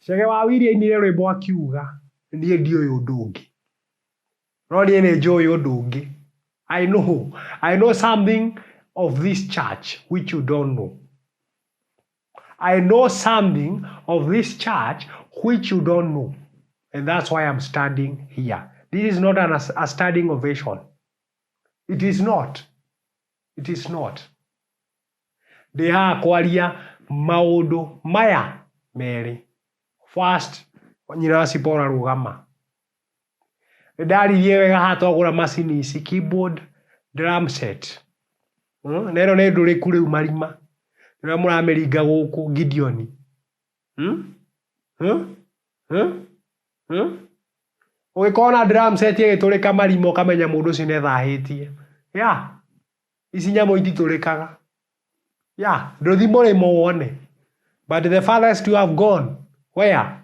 Chege wa Willy ainire rwĩmbo akiuga niĩ ndiũĩ ũndũ ũngĩ. No niĩ nĩ njũĩ ũndũ ũngĩ. I know something of this church which you don't know. I know something of this church which you don't know. And that's why I'm standing here. This is not a standing ovation. It is not. It is not. Ndĩ haha kwaria maũndũ maya merĩ. First, nyina wa Zipporah rũgama. Nĩ ndaririe wega haha twagũra macini ici, keyboard, drum set. Na ĩno nĩ ndũrĩku rĩu marima. Rĩrĩa mũramĩringa gũkũ Gideon. Hmm? Hmm? Hmm? Hmm? Ũgĩkorwo na drum set ĩgĩtũrĩka marima ũkamenya mũndũ ũcio nĩ ethahĩtie. Yeah. Ici nyamũ ititũrĩkaga. Yeah, ndũthi mũrĩmo wone. But the farthest you have gone, where?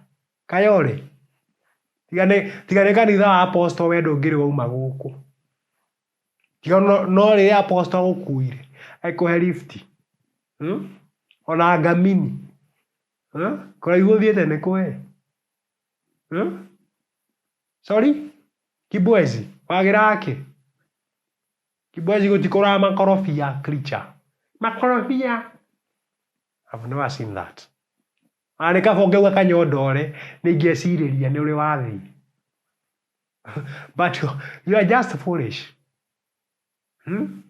Kayole. Tiga nĩ kanitha wa apostle we ndũngĩrĩ wauma gũkũ. Tiga no rĩrĩa apostle agũkuire agĩkũhe lift. Ona ngamini. Kũraihu ũthiĩte nĩ kũ? Sorry? Kibwezi. Wagĩra kĩ? Kibwezi gũtikũraga makorobia creature. Makorobia. I've never seen that. Ona nĩ kaba ũngĩauga kanyondore nĩ ingĩecirĩria nĩ ũrĩ wathiĩ. But you are just foolish. Hmm?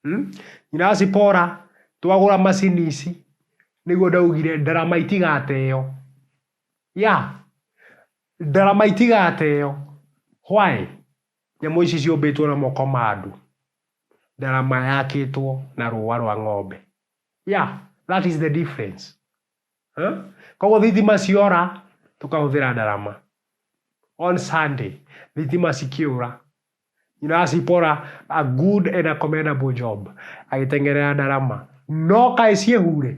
Hmm? Nyina wa Zipporah twagũra macini ici nĩguo ndaugire ndarama itigateo. Yeah. Ndarama itigateo. Why? Nyamũ ici ciũmbĩtwo na moko ma andũ. Ndarama yakĩtwo na rũa rwa ng'ombe. Yeah, that is the difference. Huh? Koguo thitima ciora tũkahũthĩra ndarama. On Sunday, thitima cikĩũra. Nyina wa Zipporah, a good and a commendable job. Agĩteng'erera ndarama. No kaĩ ciĩhure?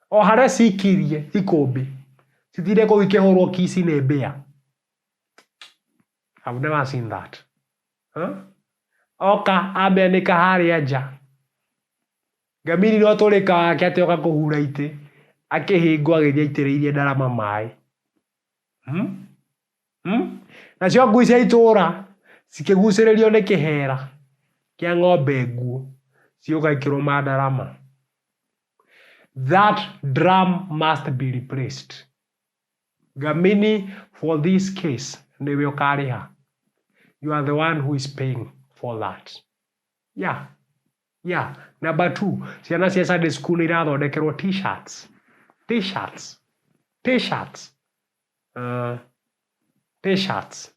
O harĩa cikirie ikũmbĩ, citinde kũu ikĩhũrwo kici nĩ mbĩa. I've never seen that. Huh? Oka amĩanĩka harĩa nja. Ngamini no tũrĩka wake atĩ oka kũhura itĩ, akĩhĩngwo agĩthiĩ aitĩrĩirie ndarama maĩ. Hmm? Hmm? Nacio ngui cia itũra cikĩgucĩrĩrio nĩ kĩhera kĩa ng'ombe nguũ ciũka ikĩrũma ndarama. That drum must be replaced. Ngamini, for this case, nĩwe ũkarĩha. You are the one who is paying for that. Yeah. Yeah. Number two, ciana cia Sunday school nĩ irathondekerwo T-shirts. T-shirts. T-shirts. T-shirts.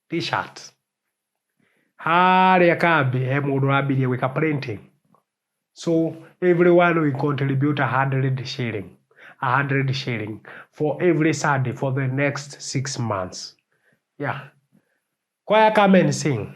T-shirts. Harĩa kambi he mũndũ ũrambirie gwĩka printing. So everyone will contribute 100 shilling, 100 shilling for every Sunday for the next 6 months. Yeah. Choir, come and sing.